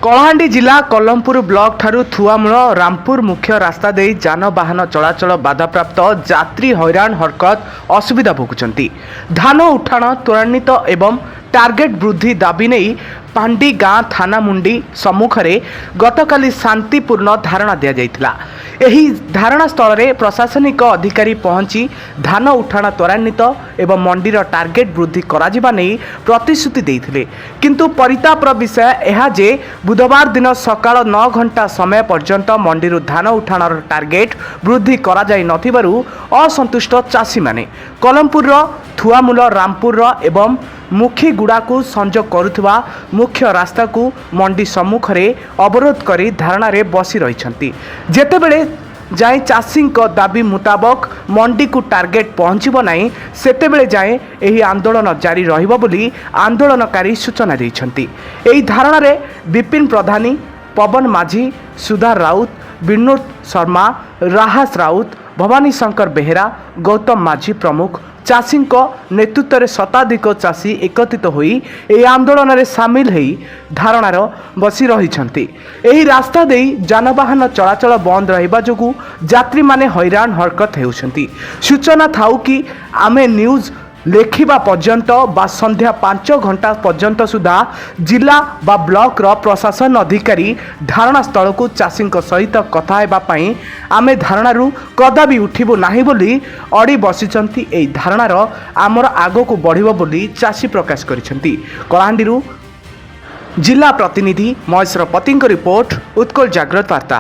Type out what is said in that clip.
କଳାହାଣ୍ଡି ଜିଲ୍ଲା କଲମପୁର ବ୍ଲକ ଠାରୁ ଥୁଆମୂଳ ରାମପୁର ମୁଖ୍ୟ ରାସ୍ତା ଦେଇ ଯାନବାହନ ଚଳାଚଳ ବାଧାପ୍ରାପ୍ତ, ଯାତ୍ରୀ ହଇରାଣ ହରକତ ଅସୁବିଧା ଭୋଗୁଛନ୍ତି। ଧାନ ଉଠାଣ ତ୍ୱରାନ୍ୱିତ ଏବଂ ଟାର୍ଗେଟ ବୃଦ୍ଧି ଦାବି ନେଇ ପାଣ୍ଡି ଗାଁ ଥାନାମୁଣ୍ଡି ସମ୍ମୁଖରେ ଗତକାଲି ଶାନ୍ତିପୂର୍ଣ୍ଣ ଧାରଣା ଦିଆଯାଇଥିଲା। ଏହି ଧାରଣା ସ୍ଥଳରେ ପ୍ରଶାସନିକ ଅଧିକାରୀ ପହଞ୍ଚି ଧାନ ଉଠାଣ ତ୍ୱରାନ୍ୱିତ ଏବଂ ମଣ୍ଡିର ଟାର୍ଗେଟ ବୃଦ୍ଧି କରାଯିବା ନେଇ ପ୍ରତିଶ୍ରୁତି ଦେଇଥିଲେ। କିନ୍ତୁ ପରିତାପର ବିଷୟ ଏହା ଯେ ବୁଧବାର ଦିନ ସକାଳ 9 ଘଣ୍ଟା ସମୟ ପର୍ଯ୍ୟନ୍ତ ମଣ୍ଡିରୁ ଧାନ ଉଠାଣର ଟାର୍ଗେଟ ବୃଦ୍ଧି କରାଯାଇ ନଥିବାରୁ ଅସନ୍ତୁଷ୍ଟ ଚାଷୀମାନେ କଲମପୁରର ଥୁଆମୂଲ ରାମପୁରର ଏବଂ ମୁଖିଗୁଡ଼ାକୁ ସଂଯୋଗ କରୁଥିବା ମୁଖ୍ୟ ରାସ୍ତାକୁ ମଣ୍ଡି ସମ୍ମୁଖରେ ଅବରୋଧ କରି ଧାରଣାରେ ବସି ରହିଛନ୍ତି। ଯେତେବେଳେ ଯାଏଁ ଚାଷୀଙ୍କ ଦାବି ମୁତାବକ ମଣ୍ଡିକୁ ଟାର୍ଗେଟ ପହଞ୍ଚିବ ନାହିଁ, ସେତେବେଳେ ଯାଏଁ ଏହି ଆନ୍ଦୋଳନ ଜାରି ରହିବ ବୋଲି ଆନ୍ଦୋଳନକାରୀ ସୂଚନା ଦେଇଛନ୍ତି। ଏହି ଧାରଣାରେ ବିପିନ ପ୍ରଧାନୀ, ପବନ ମାଝୀ, ସୁଧାର ରାଉତ, ବିନୋଦ ଶର୍ମା, ରାହାସ ରାଉତ, ଭବାନୀ ଶଙ୍କର ବେହେରା, ଗୌତମ ମାଝୀ ପ୍ରମୁଖ ଚାଷୀଙ୍କ ନେତୃତ୍ୱରେ ଶତାଧିକ ଚାଷୀ ଏକତ୍ରିତ ହୋଇ ଏହି ଆନ୍ଦୋଳନରେ ସାମିଲ ହୋଇ ଧାରଣାର ବସି ରହିଛନ୍ତି। ଏହି ରାସ୍ତା ଦେଇ ଯାନବାହନ ଚଳାଚଳ ବନ୍ଦ ରହିବା ଯୋଗୁଁ ଯାତ୍ରୀମାନେ ହଇରାଣ ହରକତ ହେଉଛନ୍ତି। ସୂଚନା ଥାଉ କି ଆମେ ନ୍ୟୁଜ୍ ଲେଖିବା ପର୍ଯ୍ୟନ୍ତ ବା ସନ୍ଧ୍ୟା 5 ଘଣ୍ଟା ପର୍ଯ୍ୟନ୍ତ ସୁଦ୍ଧା ଜିଲ୍ଲା ବା ବ୍ଲକର ପ୍ରଶାସନ ଅଧିକାରୀ ଧାରଣା ସ୍ଥଳକୁ ଚାଷୀଙ୍କ ସହିତ କଥା ହେବା ପାଇଁ ଆମେ ଧାରଣାରୁ କଦାପି ଉଠିବୁ ନାହିଁ ବୋଲି ଅଡ଼ି ବସିଛନ୍ତି। ଏହି ଧାରଣାର ଆମର ଆଗକୁ ବଢ଼ିବ ବୋଲି ଚାଷୀ ପ୍ରକାଶ କରିଛନ୍ତି। କଳାହାଣ୍ଡିରୁ ଜିଲ୍ଲା ପ୍ରତିନିଧି ମହେଶ୍ୱର ପତିଙ୍କ ରିପୋର୍ଟ, ଉତ୍କଳ ଜାଗ୍ରତ ବାର୍ତ୍ତା।